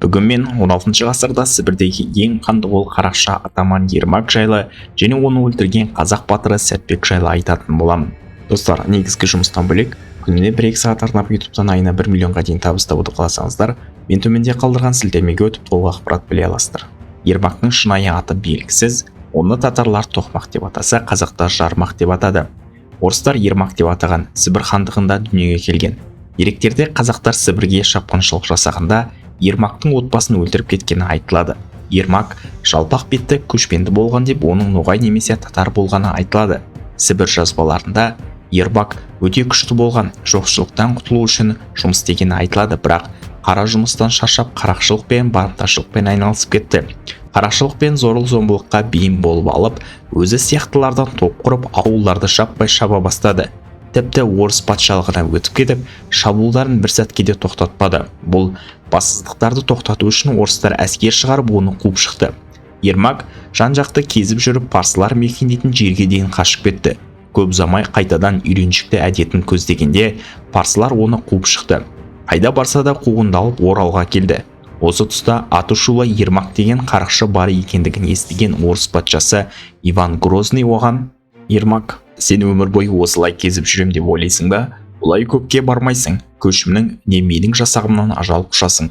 Бүгін мен 16 ғасырда Сібірдегі ең қанды қол қарақшы атаман Ермак жайлы және оны өлтірген қазақ батыры Сәтбек жайлы айтатын боламын. Достар, негізгі жұмыстан бөлек, күніне 1-2 сағат арнап, ютубтан айына 1 миллионға дейін табыс табуды қаласаңыздар, мен төменде қалдырған сілтемеге өтіп, толық ақпарат біле аласыздар. Ермактың шынайы аты белгісіз, оны татарлар Тоқмақ деп атаса, қазақтар Жармақ деп атады. Орыстар Ермак деп атаған. Сібір хандығында дүниеге келген. Деректерде қазақтар Сібірге шапқыншылық жасағанда Ермактың отбасын өлтіріп кеткені айтылады. Ермак жалпақ бетті көшпенді болған деп, оның ноғай немесе татар болғаны айтылады. Сібір жазбаларында Ермак өте күшті болған, жоқшылықтан құтылу үшін жұмыс істегені айтылады, бірақ қара жұмыстан шаршап, қарақшылық пен барымташылықпен айналысып кетті. Қарақшылық пен зорлық зомбылыққа бейім болып алып, өзі сияқтылардан топ құрып, ауылдарды жаппай шаба бастады. Тіпті орыс патшалығына өтіп кетіп, шабуылдарын бір сәтке де тоқтатпады. Бұл бассыздықтарды тоқтату үшін орыстар әскер шығарып, оны қуып шықты. Ермак жан жақты кезіп жүріп, парсылар мекендейтін жерге дейін қашып кетті. Көп ұзамай қайтадан үйреншікті әдетін көздегенде, парсылар оны қуып шықты. Қайда барса да қуғындалып, Оралға келді. Осы тұста аты шулы Ермак деген қарақшы бар екендігін естіген орыс патшасы Иван Грозный оған: «Ермак, сен өмір бойы осылай кезіп жүрем деп ойлайсың ба? Бұлай көпке бармайсың. Көшімнің не менің жасағымнан ажал құшасың.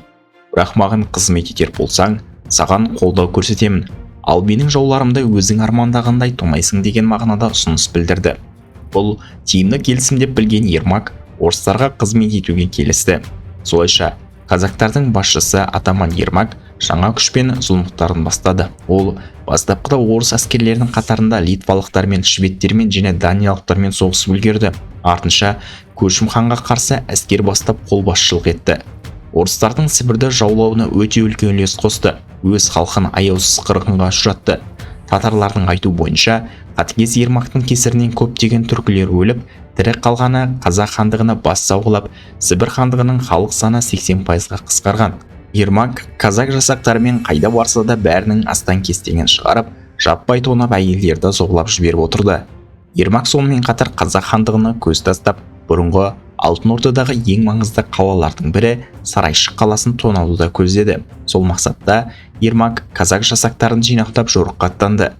Бірақ маған қызмет етер болсаң, саған қолдау көрсетемін. Ал менің жауларымды өзің армандағандай тонайсың» деген мағынада ұсыныс білдірді. Бұл тиімді келісім деп білген Ермак орыстарға қызмет етуге келісті. Солайша казактардың басшысы атаман Ермак жаңа күшпен зұлымдықтарын бастады. Ол бастапқыда орыс әскерлерінің қатарында литвалықтармен, шведтермен және даниялықтармен соғысып үлгерді. Артынша Көшім ханға қарсы әскер бастап, қолбасшылық етті. Орыстардың Сібірді жаулауына өте үлкен үлес қосты, өз халқын аяусыз қырғынға ұшыратты. Татарлардың айтуы бойынша, қатыгез Ермактың кесірінен көптеген түркілер өліп, тірі қалғаны Қазақ хандығына бас сауғалап, Сібір хандығының халық саны 80%-ға қысқарған. Ермак казак жасақтарымен қайда барса да, бәрінің астан кестеңін шығарып, жаппай тонап, әйелдерді зорлап жіберіп отырды. Ермак сонымен қатар Қазақ хандығына көз тастап, бұрынғы Алтын Ордадағы ең маңызды қалалардың бірі Сарайшық қаласын тонауды да көздеді. Сол мақсатта Ермак казак жасақтарын жинақтап, жорыққа аттанды.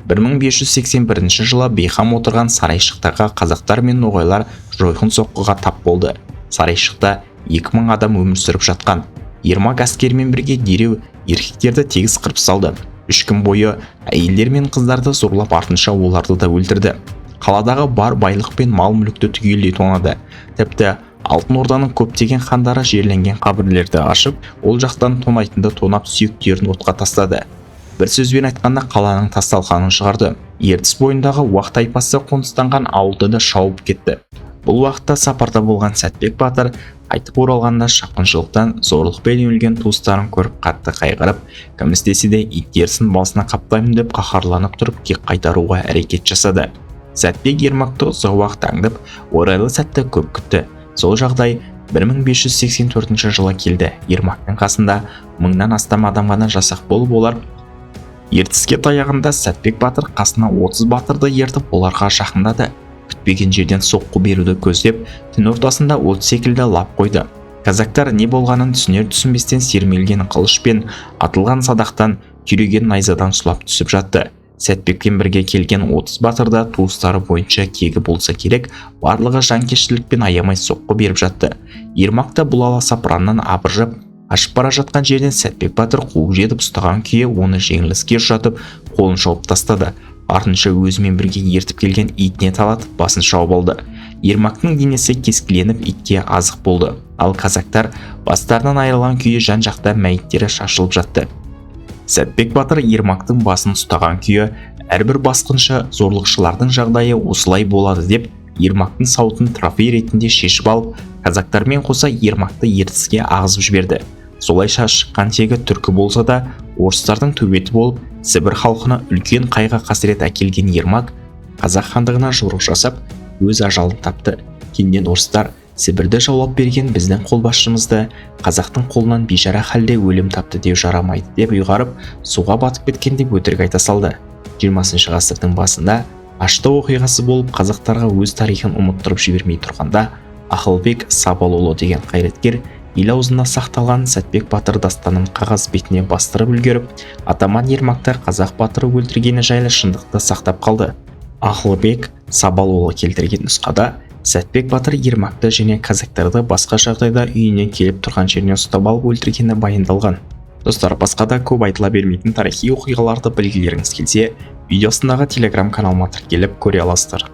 1581 жылы бейқам отырған Сарайшықтағы қазақтар мен ноғайлар жойқын соққыға тап болды. Сарайшықта 2000 адам өмір сүріп жатқан. Ермак әскерімен бірге дереу еркектерді тегіс қырып салды. 3 күн бойы әйелдер мен қыздарды зорлап, артынша оларды да өлтірді. Қаладағы бар байлық пен мал мүлікті түгелдей тонады. Тіпті Алтын Орданың көптеген хандары жерленген қабірлерді ашып, ол жақтан тонайтынды тонап, сүйектерін отқа тастады. Бір сөзбен айтқанда, қаланың тас талқанын шығарды. Ертіс бойындағы Уақ тайпасы қоныстанған ауылды да шауып кетті. Бұл уақытта сапарда болған Сәтбек батыр қайтып оралғанда, шапқыншылықтан зорлықпен өлген туыстарын көріп, қатты қайғырып, кім істесе де ит терісін басына қаптаймын деп қаһарланып тұрып, кек қайтаруға әрекет жасады. Сәтбек Ермакты ұзақ уақыт аңдып, орайлы сәтті көп күтті. Сол жағдай 1584 жылы келді. Ермактың қасында мыңнан астам адам ғана жасақ болып, олар Ертіске таяғанда, Сәтбек батыр қасына 30 батырды ертіп, оларға жақындады. Күтпеген жерден соққы беруді көздеп, түн ортасында от секілді лап қойды. Казактар не болғанын түсінер түсінбестен сермелген қылыш пен атылған садақтан, түйреген найзадан сұлап түсіп жатты. Сәтбекпен бірге келген 30 батыр да туыстары бойынша кегі болса керек, барлығы жанкештілікпен аямай соққы беріп жатты. Ермак та бұл аласапыраннан абыржып, қашып бара жатқан жерден Сәтбек батыр қуып жетіп, ұстаған күйі оны жеңіліске ұшыратып, қолын шауып тастады. Артынша өзімен бірге ертіп келген итіне талатып, басын шауып алды. Ермактың денесі кескіленіп, итке азық болды. Ал казактар бастарынан айырылған күйі жан жақта мәйіттері шашылып жатты. Сәтбек батыр Ермактың басын ұстаған күйі, әрбір басқыншы зорлықшылардың жағдайы осылай болады деп, Ермактың сауытын трофей ретінде шешіп алып, казактармен қоса Ермакты Ертіске ағызып жіберді. Солайша шыққан тегі түркі болса да, орыстардың төбеті болып, Сібір халқына үлкен қайғы қасірет әкелген Ермак Қазақ хандығына жорық жасап, өз ажалын тапты. Кейіннен орыстар Сібірді жаулап берген біздің қолбасшымызды қазақтың қолынан бейшара халде өлім тапты деу жарамайды деп ұйғарып, суға батып кеткен деп өтірік айта салды. 20 ғасырдың басында Ашты оқиғасы болып, қазақтарға өз тарихын ұмыттырып жібермей тұрғанда, Ақылбек Сабалұлы деген қайраткер Ел аузында сақталған Сәтбек батыр дастанын қағаз бетіне бастырып үлгеріп, атаман Ермакты қазақ батыры өлтіргені жайлы шындықты сақтап қалды. Ақылбек Сабалұлы келтірген нұсқада Сәтбек батыр Ермакты және казактарды басқа жағдайда үйінен келіп тұрған жерінен ұстап алып өлтіргені баяндалған. Достар, басқа да көп айтыла бермейтін тарихи оқиғаларды білгілеріңіз келсе, видео астындағы Телеграм каналыма тіркеліп көре аласыздар.